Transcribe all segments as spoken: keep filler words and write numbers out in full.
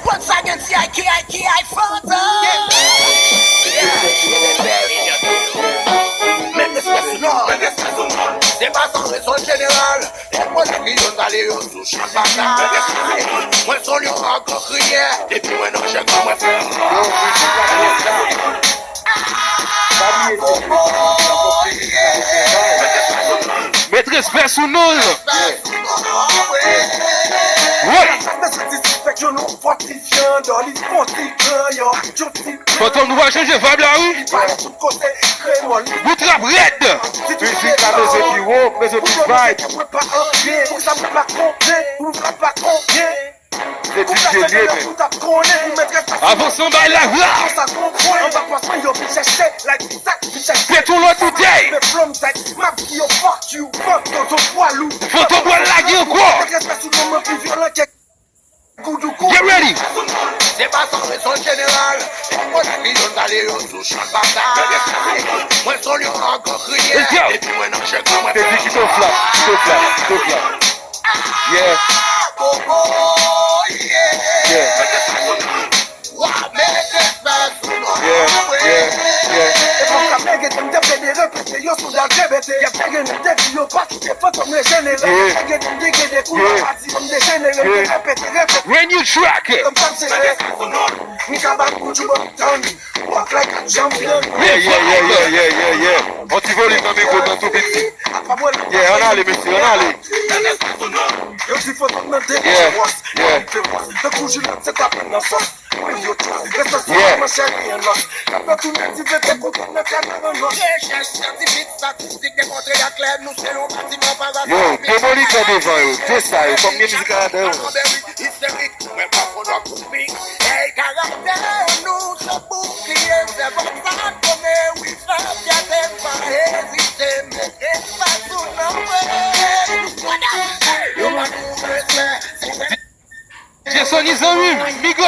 Pòt sa gen ti ay ki ay ki ay fantan. Men respè sou non. Se pa san rezon jeneral. E mwen ki yo tale yo sou chan batay. Mwen se yon lyon ankò kriye. Depi mwen nan jèk mwen fè. Met respè sou non. Woy! Fantom, nou pral chanje vibe la, wi. Bout rap rèd. Mizik la bezwen pi wo, bezwen plis vibe. Se D J li ye menm. Avanse anba la, la. Pete yon lòt boutèy. Fantom pral lage ankò. Get ready. Se pa san rezon jeneral. Mwen ki yo tale yo sou chan batay. Mwen se yon lyon ankò kriye. Let's go. Depi mwen nan jèk mwen fè. Te di kite w flap, kite w flap, kite w flap. Yeah. Yeah. Yeah, yeah, yeah, yeah. Yeah. Brand new track. Yeah, yeah, yeah, yeah, yeah, yeah, yeah. On ti volim nan mikwo nan tou piti. Yeah, ann ale, mesye, ann ale. Yeah, yeah. Yeah. Yo, de monikè devan yo, de sa yo, kòm gen mizik ladan yo. Jason, zanmi m, big up.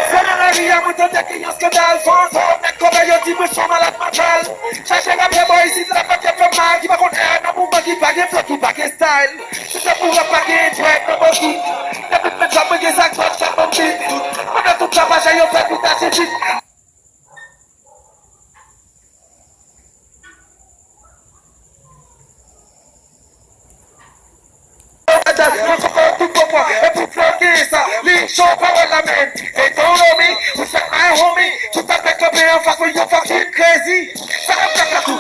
Se nan lari a mwen tande gen yon eskandal. Fantom nèg kòmè yo di mwen se yon malad mantal. Chache rapè bò isit la pa t fè mal, ki pa konn air nan mouvman, ki pa gen flow, ki pa gen style. Si se pou rap pa gen drag nan bòs ou. Depi mwen sa mwen gen sa k fè sa banm bit. Pandan tout sa pa jan yo fè tout aji vit. Mwen fòk tout bon mwen, epi flow gen sa, li cho pawòl la menm. Hey, don't know me, what's up my homie? Tout sa fè kanpe anfas mwen, yo fucking crazy. Sa ap fèt la tou, ou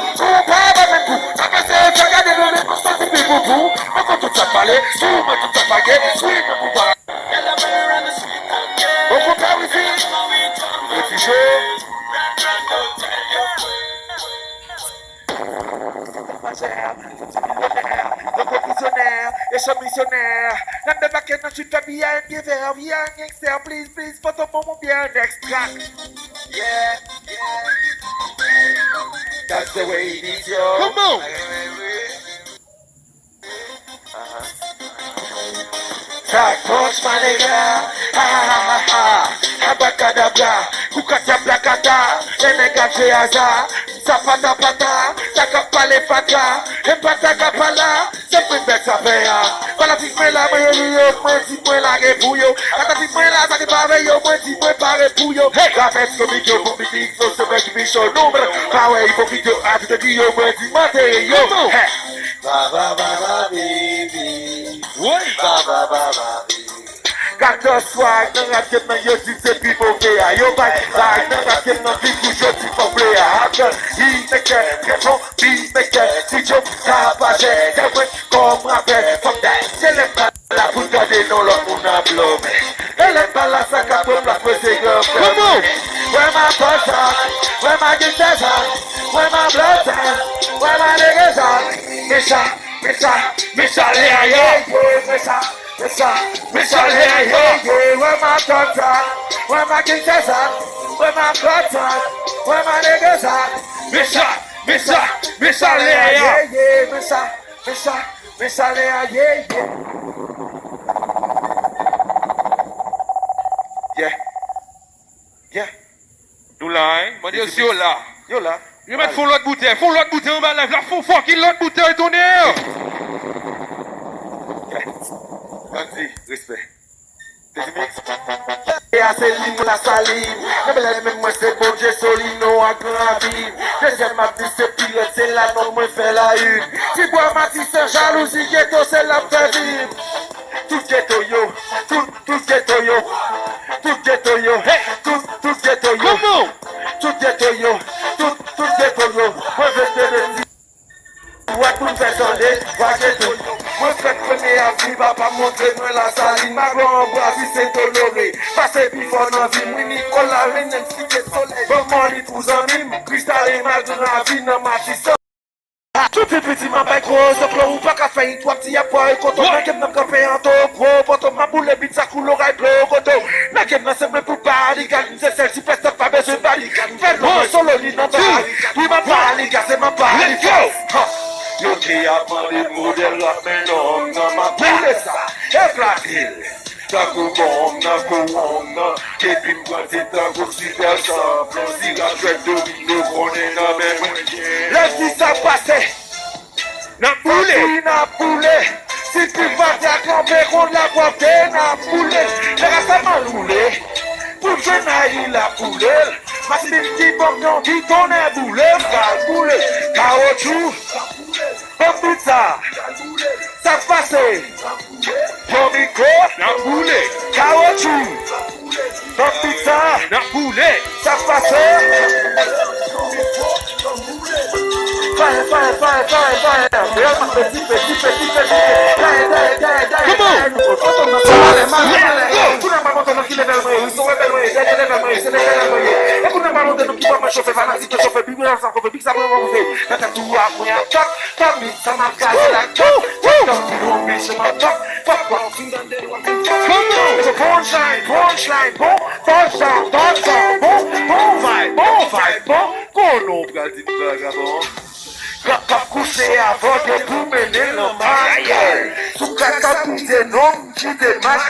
pa ba menm kou. Sa pase, fè gade nou, men konsa se pi pou pou. Mwen konn tout sa k pale, sou mwen tout sa k page, sou mwen pou pa. Bon, pou pa wifi. Refije. Pajè, ti milionè, yo gwo vizyonè, yo cho misyonè. Nan debake nan chute fè B I M givè, we are gangster, please, please, foto pou mwen byen, next track. Yeah, yeah. That's the way it is, yo. Come on. Sa kòch malera, ha, ha, ha, ha, ha. Abrakadabra, koukatya blakata, lè nèg ap jwe aza. Sa pata pata, sa k ap pale fatra, e pata ka pala, se mwen k bèt sa fè a. Fanatik mwen la, mwen yo, yo, mwen di mwen lage pou yo. Fanatik mwen la, sa ki pare yo, mwen di mwen pare pou yo. Hey! Rapè ti komik yo, pou minik, so se mwen ki pi cho, non, mwen pa wè ipokrit yo, atitid yo, mwen di m antere yo. Hey! Ba, ba, ba, ba, baby. Woy! Ba, ba, ba, ba, baby. Katòz fwa nan rap game nan, yo di m se pi move a. Yo bay vag nan rap game nan, pi kou yo di fòk ple a. Ap nan beatmaker, trè bon beatmaker, si yo sa pa jè, se mwen kòm rapè, fuck that. Se lè m pa la pou tande non lòt moun ap lòbè. E lè m pa la, sa k ap pran plas mwen se gran frè mwen. Wè m ap pòt sa, wè m ap gen sèz an, wè m ap blòt sa, wè m ap leve sa. Mecha, mecha, mecha lè a yo. Mecha, mecha, mecha lè a yo. Wè m ap pòt sa, wè m ap gen sèz an, wè m ap blòt sa, wè m ap leve sa. Mecha, mecha, mecha lè a yo. Mecha, mecha, mecha lè a yo. Yeah. Yeah. Ou la, hein? Mande yo si yo la. Yo la. Yo mèt fè yon lòt boutèy. Fè yon lòt boutèy anba live la. Fè yon fucking lòt boutèy, tonnè! Bandi, respè. Te di mix. E a se li mwen Lasalin. Nan bèlè menm mwen se Bondye Solino ak Gran Ravin. Dezyèm m ap di se Pirèt, se la non mwen fè la une. Tibwa Matisan, jalouzi geto, se l ap fè vib. Tout geto yo, tout, tout geto yo, tout geto yo, hey, tout, tout geto yo. Tout geto yo, tout, tout geto yo. Mwen vle te de ti. Wè pou m fè tande, wa geto yo. Mwen fèt premye avni, papa montre mwen Lasalin, Maglò, Anbwazi, Sent Onore. Pase pi fò nan vi m, wi, Nikòl, Larenn, Site Solèy. Ban moli pou zanmi m, Kristalin, Madan Lavi nan Matisan. Tout piti piti m ap bay gwo zoklo, ou pa ka fè it, w ap di y ap pran koto. Nan game nan m kanpe an to gwo poto, m ap boule bit sa kou loray blokoto. Nan game nan se mwen pou baliga, m se sèl sipèsta pa bezwen baliga. M fè non solo li nan baliga, wi m ap baliga, se m ap baliga. Ha! Yo te ap mande modèl rap men nonm nan m ap boule sa, eklate l. Tankou bonm nan kowonm nan. Epi m pran tit tankou Super Samplon. Si rap jwèt domino konnen nan men mwen gen. Lè di sa pase, n ap boule. Papi n ap boule. Si pi pati a kanpe kont lapwòpte, n ap boule. Lè rasta mal woule. Pou jwenn ayi l ap boule l. Machine ki bòk yon ti tonnè boule, m pral boule. Kawotchou. Ban m bit sa. Sa k pase? Bon mikro. N ap boule. Kawotchou. Ban m bit sa. N ap boule. Sa k pase? Fire, fire, fire, fire, fire. Reyèlman, peti, peti, peti, peti. Daye, daye, daye, daye, daye. Foto nan sa malè, malè, malè. Pou nan pa kontan nan ki level mwen ye. Wi, sou level mwen ye. Dènye level mwen ye. Se level mwen ye. E pou nan pa kontan nan ki pa mwen chofe, fanatik yo chofe. Big Brother sa kofe, Big sa mwen kofe. Nan tèt ou a mwen a top. Top beat sa m ap kraze la top. Top top pou yon mesye m ap top. Fòk w ap fin tande, w ap fin top. Punchline, punchline, bon. Touchdown, touchdown, bon. Bon vibe, bon vibe, bon. Konnen w pral di m vagabon. K ap kouche avè w depi w mennen l nan maryaj. Sou kaka pite non m kite mach.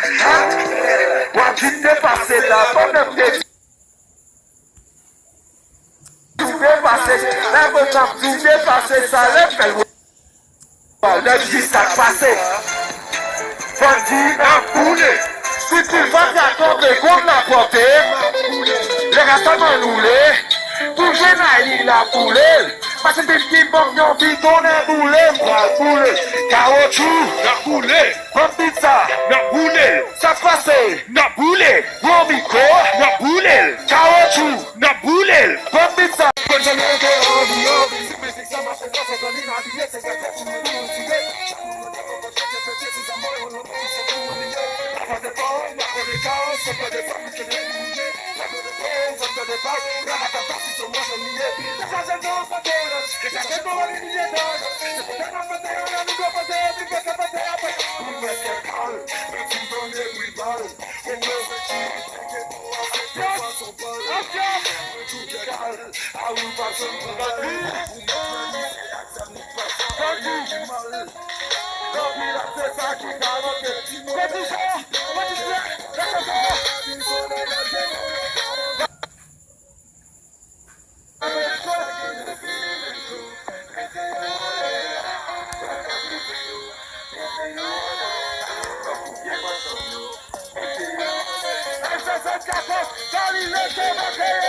W ap vin depase la, pandan m te Tou depase, lè mwen t ap tou depase sa, lè m fè l wè. Lè m di sa k pase. Bandi n ap boule. Sitil vant la tonbe kont lapòte. Lè rasta mal woule. Pou jwenn ayi l ap boule. Pase pil ki bòk yon bidonnè boule. M pral boule. Kawotchou. N ap boule. Ban m bit sa. N ap boule l. Sa k pase? N ap boule. Gwo mikro. N ap boule l. Kawotchou. N ap boule l. Ban m bit sa. Konn jan nou te anvi yo. Si mizik sa mache, sa fè zanmi n abiye, se gate pou nou tire. Chak moun mete pòpòt tete pete, si sa mwen yon lòt moun se pou mwen li ye. N ap fè de pòm, n ap fè de kawo, se fè de fòm, se de moun ye. N ap fè de pòm, n ap fè de pòm, ratatata, si se mwen se li ye. Dechaje nan fòtèy, dechaje nan limiye.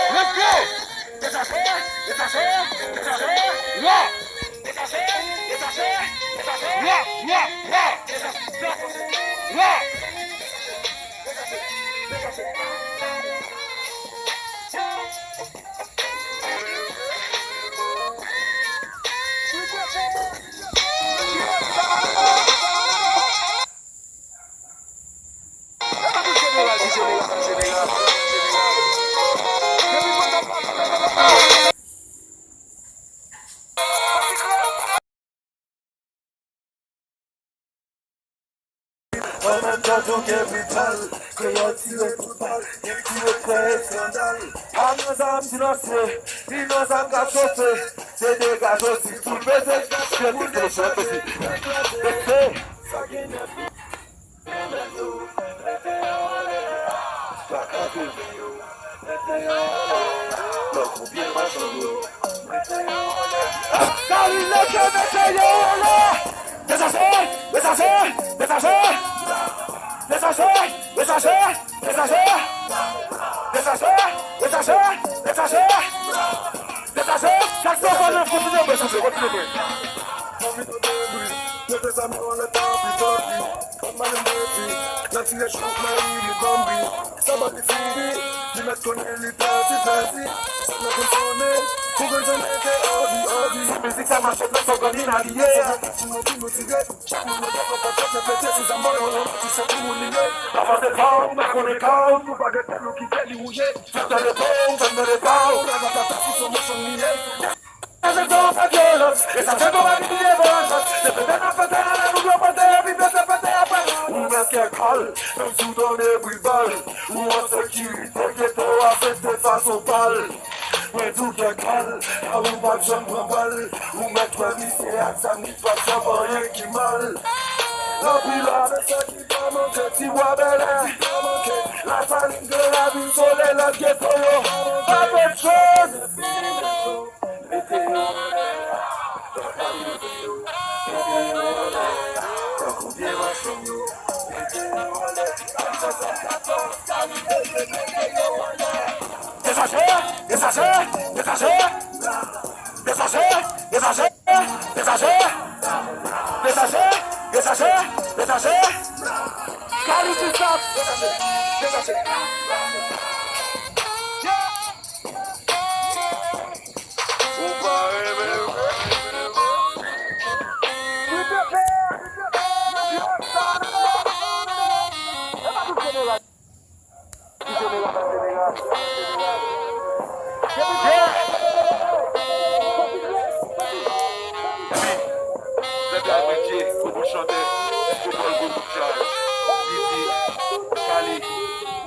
Let's go! Let's go! Let's go! Let's go! Let's go! Let's go! Let's go! Let's go! An menm tan tou gen plis bal, kreyòl tire tout bal, gen ki ret fè eskandal. Pa nan zam silansye, ni nan zam k ap chofe, se degaje w si tout bezwen fè plis presyon ke si. Rete! Sa gen nèf. Pa kanpe. Tankou pye machann yo. Kali leve, mete yo anlè. Dechaje, dechaje, dechaje. Dechaje, dechaje, dechaje. Dechaje, dechaje, dechaje. Dechaje, chak sou fò nan kontinye mwen, souple, kontinye mwen. Anvi tande bri, mete zam yo anlè, tanpri, tanpri. Kòm Malim Baby, nan tire chouk, mari li banm bri. Sa pa li fini, li mèt konnen li pèdi, pèdi. Sa nan konn sonnen, pou grann jan mete anvi, anvi. Mizik sa mache nan sòt grann li nan liye. Sa nan kati nou ki nou tire. Chak moun yo gen konpòtman, fè pete sou zam, bò yo, ki se pou moun li ye. Pa fòse pa w, pa konnen ka w, tou pa gen tèl ou ki fè li wouye. Fè tande pa w, fè tande pa w. Ratatata, si se machann li ye. Sa se yon fè vyolans, e sa se konbati ki devan chans. Se pete n ap pete, ale nou dwe pete, epi pete, pete apre. Ou mèt kè kal, menm si w tande bri bal. Ou an sekirite, geto a fete fason pal. Mwen di w kè kal, la ou p ap janm pran bal. Ou mèt wè misye ak zam, li p ap janm anyen ki mal. Anpil a se sa ki pa manke ti bwa bèlè. Lasalin, Granravin, Solèy, lòt geto yo. Pa pè chòz. Mete yo anlè, mete yo anlè, tankou pye machann yo. Mete yo anlè, Dechaje, dechaje, dechaje. Dechaje, dechaje, dechaje. Dechaje, dechaje, dechaje. Kali Christophe, dechaje, dechaje. Yeah. Ou pa renmen vre. Epi, nèg la mete gwo bout chantè, gwo bòl, gwo bout jazz. Li di, Kali,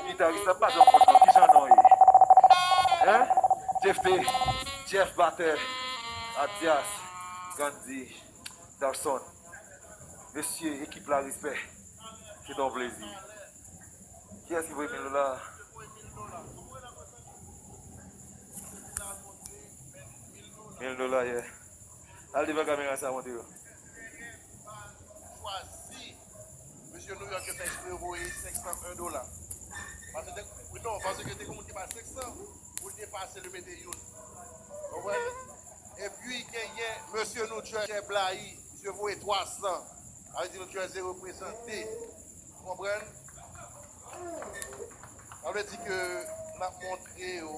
gitaris la pa janm konn non, kijan non ye? Hein? Jeff T, Jeff batè, Adias, Gandhi, Darson. Mesye, ekip la, respè. Se te yon plezi. Kiyès ki voye mil dola? Mil dola, yeah. Al devan kamera sa, montre yo. Chwazi. Mesye New York yo fè eksprè voye senk san en dola. Paske te, wi, non, paske te gen moun ki bay senk san, pou l te pase, li mete youn. Konprann? Epi genyen mesye New Jersey Blayi, misye voye twa san. Sa vle di New Jersey reprezante. Ou konprann? Sa vle di ke n ap montre yo,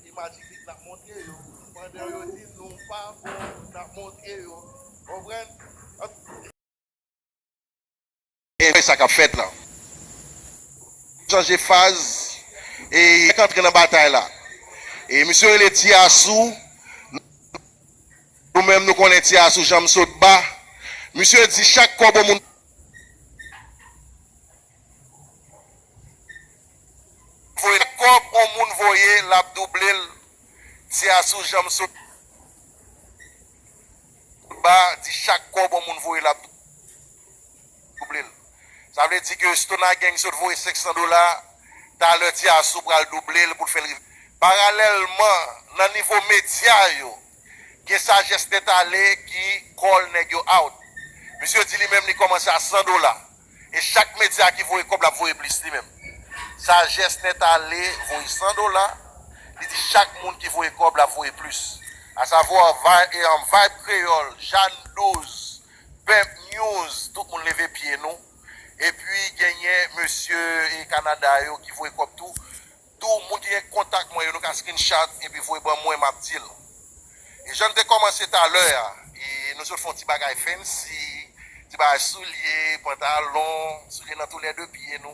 e majik n ap montre yo. Pandan yo di nou pa bon, n ap montre yo. Ou konprann? Enjoy sa k ap fèt la. Chanje faz e antre nan batay la. E misye rele Ti Asou. Nou menm nou konnen Ti Asou, janm sot ba. Misye di chak kòb yon moun voye, kòb yon moun voye, l ap double l. Ti Asou, janm sot ba, di chak kòb yon moun voye, l ap double l. Sa vle di ke Stonageng sot voye senk san dola, talè Ti Asou pral double l pou l fè l rive. Paralèlman, nan nivo medya yo, gen Sajès Nèt Ale ki call nèg yo out. Misye di li menm li kòmanse a san dola. E chak medya ki voye kòb, l ap voye plis li menm. Sajès Nèt Ale voye san dola. Li di chak moun ki voye kòb, l ap voye plis. Asavwa, Vi-, e, um, Vibe Kreyòl, Jeanne douz, Pimp News, tout moun leve pye nou. Epi genyen mesye, e, Kanada yo ki voye kòb tou. Tou moun ki gen kontak mwen yo, nou ka screenshot epi voye ban mwen, m ap di l. E jan n te kòmanse talè a, e nou sot fè yon ti bagay fancy, ti bagay soulye, pantalon, soulye nan tou lè de pye nou.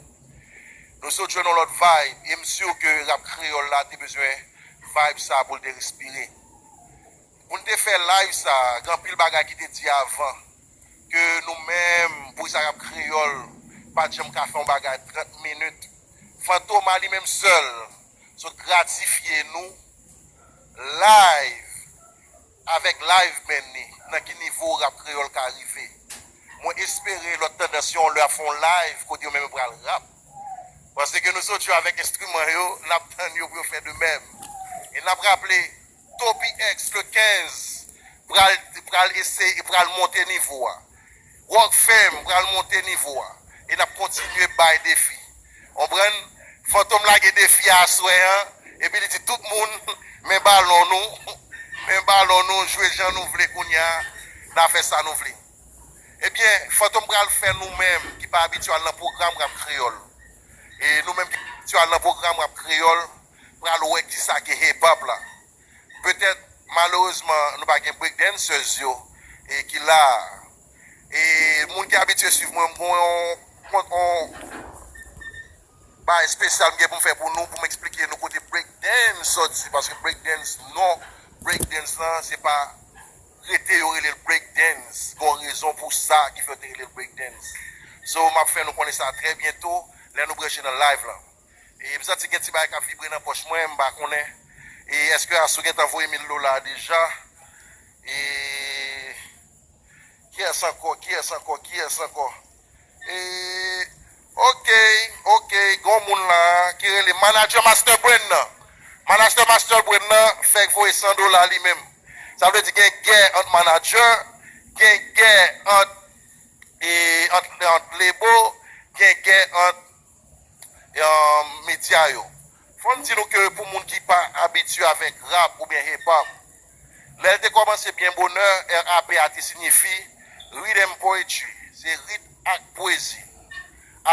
Nou sot jwenn yon lòt vibe, e m si ke rap kreyòl la te bezwen vibe sa pou l te respire. Pou n te fè live sa, gen anpil bagay ki te di avan, ke nou menm, pou sa rap kreyòl, pa t janm ka fè yon bagay trant minit. Fantom a li menm sèl, sot gratifye nou live, avèk live band li, nan ki nivo rap kreyòl ka rive. Mwen espere lòt tandans yo yon lè ap fè yon live kote yo menm yo pral rap. Paske nou sot yo avèk enstriman yo, n ap tann yo pou yo fè de menm. E n ap raple, Toby X le kenz pral, pral eseye, pral monte nivo a. Rockfam pral monte nivo a. E n ap kontinye bay defi. Konprann? Fantom lage defi a aswè an, epi li di tout moun, men balon nou, men balon nou, jwe jan nou vle kounye a, n a fè sa nou vle. Ebyen, Fantom pral fè nou menm ki pa abitye al nan pwogram rap kreyòl. E nou menm ki abitye al nan pwogram rap kreyòl, pral wè kisa ki hip hop la. Petèt, malerezman, nou pa gen breakdancers yo e ki la a. E moun ki abitye swiv mwen, m gen yon, yon, yon bagay espesyal m gen pou m fè pou nou, pou m eksplike nou kote breakdance sòti. Paske breakdance, non, breakdance lan, se pa rete yo rele l breakdance. Gen yon rezon pou sa ki fè yo te rele l breakdance. So, m ap fè nou konnen sa trè byento, lè nou branche nan live lan. E m santi gen ti bagay k ap vibre nan pòch mwen, m pa konnen. E èske Asou gentan voye mil dola deja? E kiyès ankò, kiyès ankò, kiyès ankò? E, ok, ok, gen yon moun la ki rele manager Master Brain nan. Manager Master Brain nan fèk voye san dola li menm. Sa vle di gen gè ant manager, gen gè ant, e, ant, ant lebo, gen gè ant e, medya yo. Fò n di nou ke pou moun ki pa abitye avèk rap oubyen hip hop, lè l te kòmanse byen bonè, R A P a te siyifi Rhythm Poetry, se rit ak pwezi.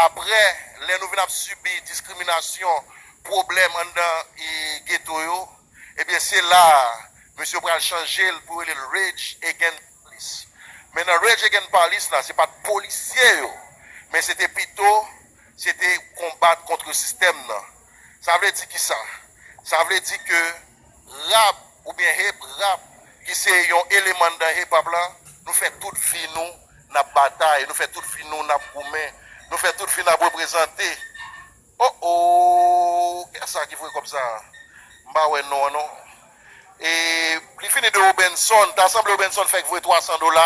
Apre, lè nou vin ap sibi diskriminasyon, pwoblèm anndan, e, geto yo, ebyen, se la a, mesye yo pral chanje l pou yo rele l Rage Against Police. Men nan Rage Against Police la, se pa t polisye yo, men se te pito, se te konbat kont sistèm nan. Sa vle di kisa? Sa vle di ke rap oubyen hip rap, ki se yon eleman nan hip hop la, nou fè tout vi nou n ap batay, nou fè tout vi nou n ap goumen, nou fè tout vi n ap reprezante. Oh oh, kiyès sa ki voye kòb sa? M pa wè non an non. E li fini de Obenson, ta sanble Obenson fèk voye twa san dola.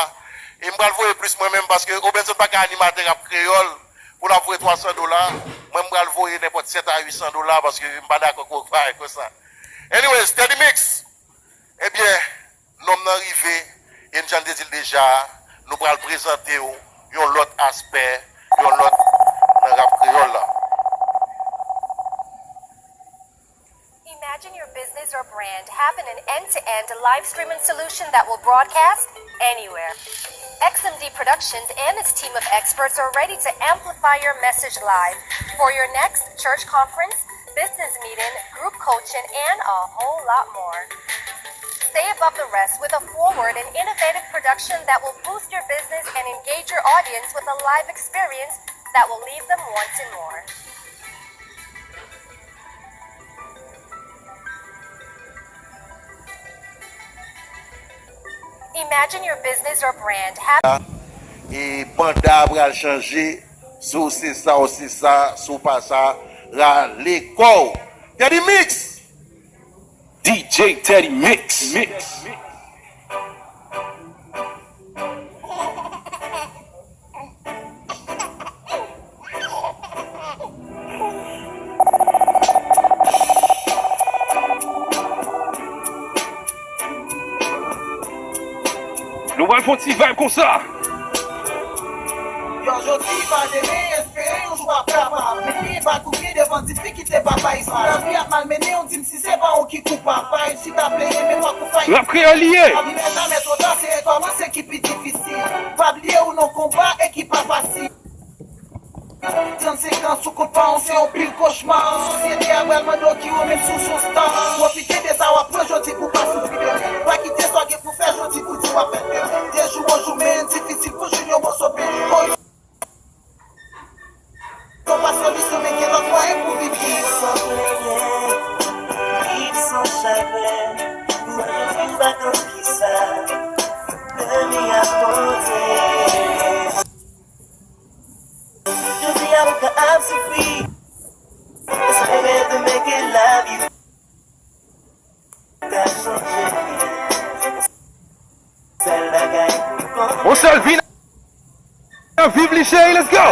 E m pral voye plis mwen menm paske Obenson pa ka animatè rap kreyòl pou l ap voye twa san dola. Mwen m pral voye nenpòt sèt a uit san dola paske m pa dakò ak bagay konsa. Anyways, Teddy Mix, ebyen, nonm nan rive, e m jan te di l deja, nou pral prezante w yon lòt aspè, yon lòt nan rap kreyòl la. Imagine your business or brand having an end-to-end live streaming solution that will broadcast anywhere. X M D Productions and its team of experts are ready to amplify your message live for your next church conference, business meeting, group coaching, and a whole lot more. Stay above the rest with a forward and innovative production that will boost your business and engage your audience with a live experience that will leave them wanting more. Imagine your business or brand having E banda a pral chanje. Si w se sa, w se sa. Si w pa sa, rale kò w. Teddy Mix! D J Teddy Mix. Mix. Nou pral fè yon ti vibe konsa. Yo, jodi pa demen, espere yon jou pa pè a pa ap mennen, pa kouri devan difikilte pa pa espere. Lavi ap malmennen, ou di m si se pa ou ki koupab, pa reyisi ta pleye, men fòk ou fay. Rap kreyòl li ye. Abime jamè twò ta, se rekòmanse ki pi difisil. Pa bliye ou nan konba e ki pa fasil. Trannsenk an sou kont pa w, se yon pil kochma. Sosyete a pral mande w ki w menm si w se yon star. Pwofite de sa w ap pran jodi pou w pa soufri demen. Pa kite sa w gen pou fè jodi pou di w ap fè demen. De jou an jou, men difisil pou jwenn yon moso pen. Yo pa solisyon, men gen lòt mwayen pou viv. Viv san plenyen, viv san chagren. Pou nou viv ak anki sa, demen ap pote. Jodi a ou ka ap soufri. It's better to make it love you. Ka chanje. Sèl bagay pou konn. Yon sèl vi n ap viv li, cheri, let's go!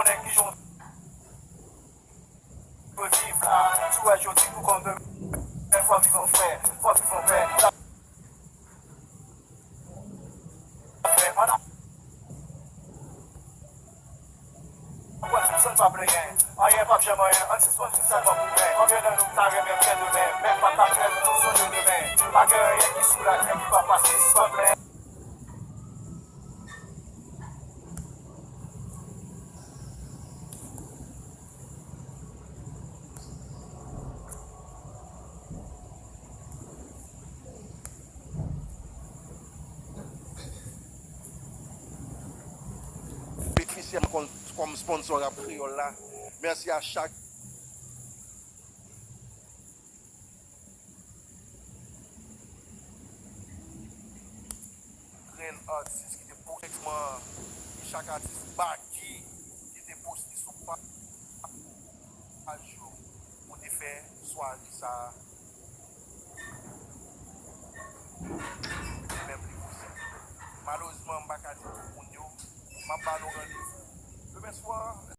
Nèg ki jan w vle viv la, si w wè jodi pou kòm demen, fò viv an frè, fò viv an pè. Frè, ann ap Ann sispann pa plenyen, anyen p ap janm anyen, ann sispann viv sèlman pou mwen. Konbyen nan nou k ta renmen byen demen, men pa t ap fè nou sonje demen? Pa gen anyen ki sou latè ki p ap pase, sispann plenyen. Benefisyè m kòm, kòm sponsor Rap Kreyòl la. Mèsi a chak grenn atis ki te poste, chak atis Baky ki te poste sou paj yo pou te fè sware sa a. Menm li pou sa. Malerezman, m pa ka di tout moun yo, m ap ba nou randevou demen swa.